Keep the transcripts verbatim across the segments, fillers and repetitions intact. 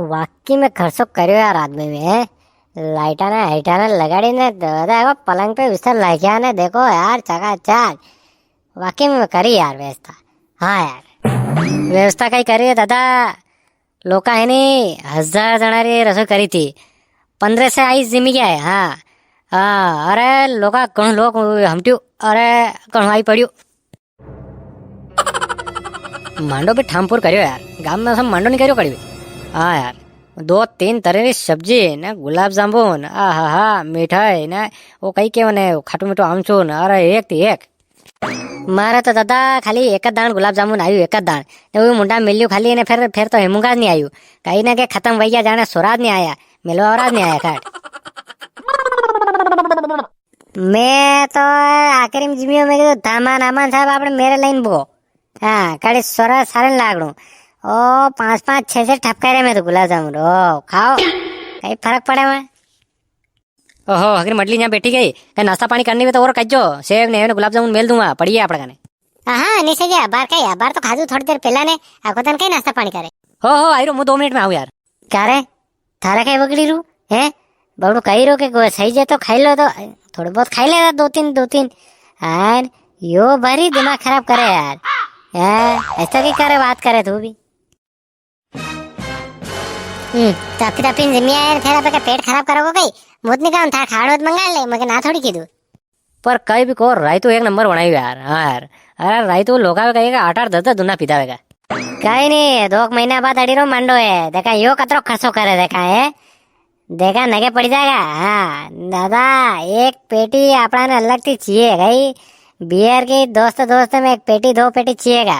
वाकई में खर्चो करियो यार आदमी में, हैं? लाइटा ने हाइटा ने लगाड़ी ने दादा, वो पलंग पे बिस्तर लाग्या ने, देखो यार, चकाचक। वाकई में करी यार व्यवस्था। हाँ यार, व्यवस्था कई करी है दादा। लोका है नी, हजार जणा री रसोई करी थी, पन्द्रह से आई जिमी गया है। हाँ, हाँ, अरे लोका घणो लोक हमट्यू, अरे घणो आई पड़्यू। मांडो भी ठामपुर करियो यार, गाम में सब मांडो नी करियो कड़ी भी। हाँ यार, दो तीन तरह की सब्जी ने गुलाब जामुन, आहा हा, मिठाई ने वो कई के ने खाटू मीठू आमचूर ने, अरे एक थी एक। मारे तो दादा खाली एक दाण गुलाब जामुन आयु, एक दाण। ने वो मुंडा मिल्यू खाली ने फिर, फिर तो हेमूंगा नी आयु। कई ना के खत्म वैया जाने सोराज नी आया, मिलवा औराज नी आया काट। मैं तो आखिरी में जिम्यो, मैं कीधु, धामान, आमान साहब, आपणे मेरे लाइन बो। हाँ, कड़े सोरा सारन लागणो। ओ, पाँच, पाँच, छह, छह ठपकारे में तो गुलाब जामुन। ओ, खाओ। कई फरक पड़े में? ओहो, हगरी मंडली यहाँ बैठी गई। कई नाश्ता पानी करनी वे तो और कजो। सेव ने, ने गुलाब जामुन मेल दूंगा, पड़ी है आपणे कने। हाँ, नी सही है, अबार कई, अबार तो खाजू थोड़ी देर पहला ने, आखो तन कई नाश्ता पानी करे। हो, हो, आई रो, मु दो मिनट में आऊँ यार। क्या रे? थारा कई बगड़ी रू? हैं? बबड़ू कही रो के गो-, सही जे तो खाई लो तो, थोड़ो बहुत खाई लेगा, दो तीन, दो तीन। यार, यो भारी दिमाग खराब करे यार। हैं? ऐसा की करे, बात करे तू भी। हम्म, तपी तपी ने जिम्या यार, फिर आपका पेट खराब करोगे कई? मु तो नी खाऊं, था खाड़ो तो मंगा ले, मगर ना थोड़ी कीधु। पर कई भी को, रायतो एक नंबर बनायो यार। हाँ यार, अरे रायतो लोका वे कहेगा, आठ आठ दस दस दुना पीता वेगा। कई नी, दो एक महीना बाद अड़ी रो मांडो है, देखा यो कतरो खर्चो करे, देखा है, देखा नगे पड़ी जाएगा। हाँ दादा, एक पेटी आपणा ने अलग थी चाहिए गई, बियर की दोस्त दोस्त में एक पेटी, दो पेटी चाहिएगा।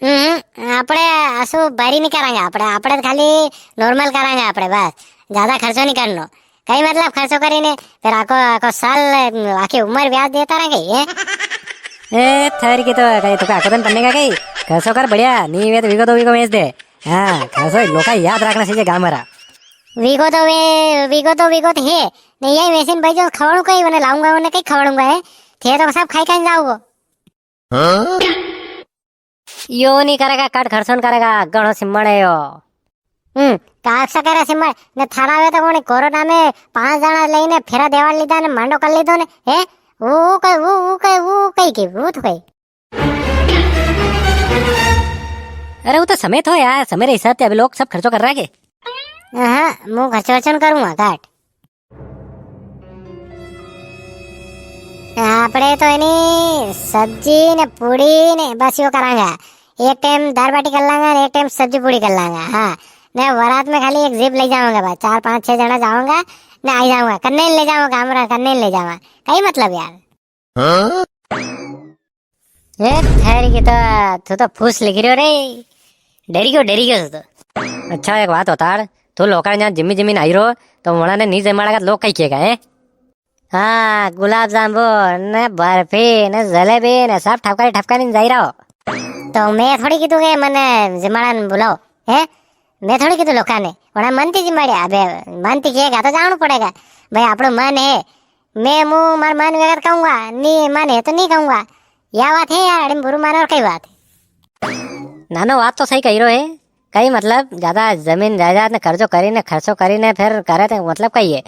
हम्म, आपड़े असो भारी नी करांगा, आपड़े, आपड़े तो खाली normal करांगा आपड़े, बस। ज्यादा खर्चो नी करनो। कई मतलब खर्चो करीने, फिर आको, आको साल, आखी उम्र ब्याज देता रह गई, हैं? ए, थारी की तो, कई तुका आको दिन पन्ने का कई? खर्चो कर बढ़िया, नी वे तो वीगो दो वीगो बेच दे। हाँ, खर्चो लोका याद रखना चाहिए गाँव रा। वीगो तो वे, वीगो तो, वीगो तो है। नी, यही वैसे भाई जो खवाड़ू कई, वने लाऊंगा, वने कई खवाड़ूंगा है। थे तो सब खाई खाई जाओगो। हाँ? यो नी करेगा, कट खर्चो नी करेगा, घणो सिम्मण है यो। हम्म, काकसा करे सिम्मण, ने थारा वे तो कोनी कोरोना में पांच जणा लेने फेरा देवाड़ लीधा ने मांडो कर लीधो ने, हे? वो, वो कई, वो, वो कई, वो कई के, वो तो कई। अरे वो तो समय थो यार, समय रे हिसाब से अभी लोग सब खर्चो कर रहा है के? हाँ, मु खर्चो वर्चो नी करूँगा, काट। आपड़े तो इनी सब्जी ने पूड़ी ने बस यो करांगा। एक टाइम दाल बाटी कर लांगा ने एक टाइम सब्जी पूड़ी कर लांगा। हाँ, ने वरात में खाली एक जीप ले जाऊंगा बस, चार पांच छह जना जाऊंगा ने आई जाऊंगा। कन्ने ले जाऊंगा, हमरा कन्ने ले जाऊंगा, कई मतलब यार। हाँ? ए, ठहर के तो, तू तो फूस लिख रह्यो रे। डरी गयो, डरी गयो तू तो। अच्छा, एक बात बताड़, तू लोका ने यहाँ जिम्मी जिम्मी ने आई रो, तो वणा ने नी जमाड़ा का लोग कई केगा, हैं? हाँ, गुलाब जामुन, ने बर्फी, ने जलेबी, ने सब ठपकारी ठपकारी ने जाई रहो। तो मैं थोड़ी कीधु के मने जिमाड़ा ने बुलाओ, हैं? मैं थोड़ी कीधु लोका ने, वणा मन थी जिमाड़िया, अबे मन थी केगा तो जाणू पड़ेगा। भाई, आपणो मन है, मैं मु मार मन वेगा तो कहूंगा, नी मन है तो नी कहूंगा। या बात है यार, अड़े में बुरु मानो और कई बात है? नानो, बात तो सही कही रो है। कई मतलब, ज्यादा जमीन जायदाद ने कर्जो करी ने, खर्चो करी ने, फिर करे तो मतलब कई है?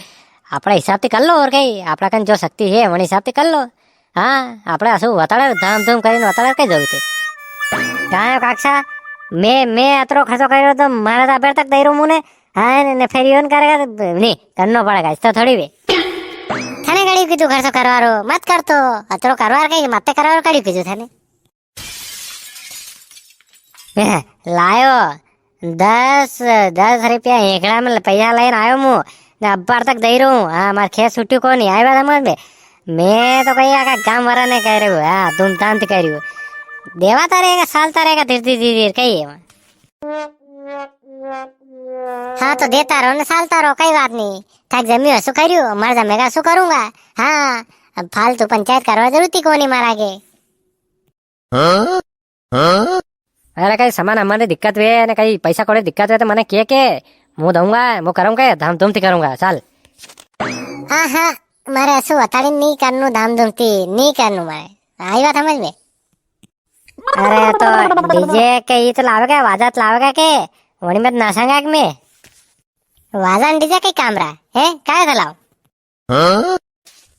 आपड़ा हिसाब से कर लो और कई, आपड़ा कन जो शक्ति है, वणी हिसाब से कर लो। हाँ, आपड़ा असु वताड़े धाम धूम करी ने वताड़े कई जरूरत है? कहाँ है काकसा? मैं, मैं अतरो खर्चो करी रो तो मारे तो अबेर तक दई रो मुने। हाँ, ने, ने फिर योन करेगा तो नी, करनो पड़ेगा, इस तो थोड़ी भी। थाने कड़ी कीधु खर्चो करवारो, मत कर तो, अतरो करवार कई, मत करवारो कड़ी कीधु थाने। लायो, दस, दस रुपया हेकड़ा में पैसा लेने आयो मु, ने अब्बार तक दई रहूं। हाँ, मार खेत छुट्टी को नी, आई बात समझ में? मैं तो कही आका गांव वाला ने कह रहे हो, हाँ, धूमधाम से कह रही हो। देवा तारेगा, साल तारेगा, धीरे धीरे धीरे कही है। हाँ, तो देता रहो ने सालता रहो, कई बात नी। थाक जमी हो सु करियो, मार जमेगा सु करूंगा। हाँ, अब फालतू पंचायत करवा जरूरत ही कोनी मारा के। अरे, कई सामान हमारे दिक्कत वे ने कई पैसा कोड़े दिक्कत वे तो मने के के, मु दूंगा, मु करूंगा, धाम धूम थी करूंगा, साल। हाँ, हाँ, मारे असु वताड़ी नी करनू, धाम धूम थी नी करनू मारे। आई बात समझ में? अरे तो डीजे के ई तो लावेगा, वाजा तो लावेगा के? वणी में तो नाचांगा के मैं? वाजा ने डीजे के काम रहा है, काय था लाओ? हाँ?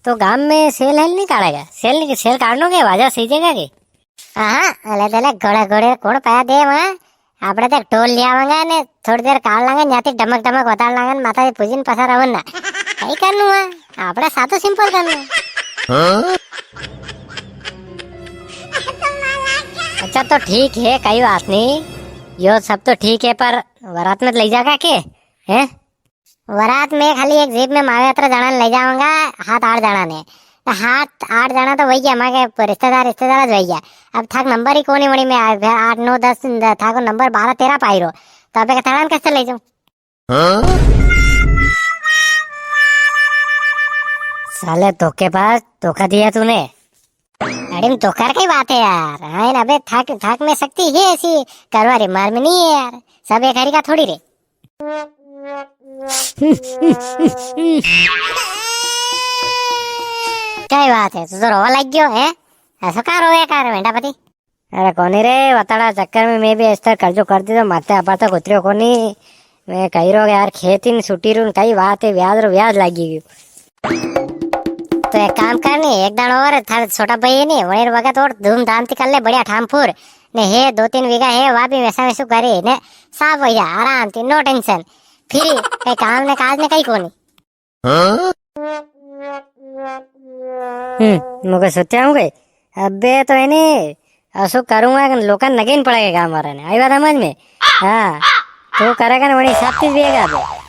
तो गांव में सेल हेल नहीं काढ़ेगा? सेल नहीं, सेल काढ़नो के, वाजा सही जगह के? हाँ, अले तले घोड़े घोड़े कौन पाया दे वहाँ? आपड़े तो ढोल ले आवांगा ने, थोड़ी देर काढ़ लांगा, न्याती डमक डमक वताड़ लांगा ने, माता जी पूजी ने पसार आवन ना। कई करनू है, आपड़े सादो simple करनू। हाँ? अच्छा तो ठीक है, कई बात नहीं, यो सब तो ठीक है, पर वरात में तो ले जागा के? हैं? वरात में खाली एक जीप में मावे अतरा जणा ने ले जावांगा, हात आठ जणा ने। तो हात आठ जणा तो वई गया, मारे रिश्तेदार, रिश्तेदार ज वई गया। अब थाक नंबर ही कोनी वणी में, आ, आठ, नौ, दस, थाको नंबर बारह, तेरह पाई रो। तो अबे के थाने कसे ले जाऊं? हाँ? साले धोखेबाज, धोखा दिया तूने। अरे धोखा की बात है यार। हाँ, अबे थाक, थाक में शक्ति है ऐसी करवा रे, मार में नहीं है यार। सब एक हरी का थोड़ी रे। कई बात है, तू तो रोवा लग गयो है? ऐसा का रोवे का रे वेंडापति? अरे कोनी रे, वताड़ा चक्कर में मैं भी ऐसा कर्जो कर दी तो माथे अबार तक उतरियो कोनी। मैं कही रो यार, खेती ने छुट्टी रू, कई बात है, ब्याज रो ब्याज लागी गयो। तो एक काम कर नी, एक दान और थारे छोटा भाई है नी, वही वक्त और धूमधाम ती कर ले, बढ़िया ठामपुर। ने है दो तीन बीघा है, वा भी वैसा वैसू करे ने, साफ हो जा आराम ती, no tension। फिर कई काम ने काज ने कई कोनी। हाँ? हम्म, मुके सोचा हूँ गई। अबे तो है नी, असो करूँगा कि लोकां नगेन पड़ेगा गाँव वाला ने। आई बात समझ में? हाँ, तू करेगा ना, वही सब चीज पिएगा अबे।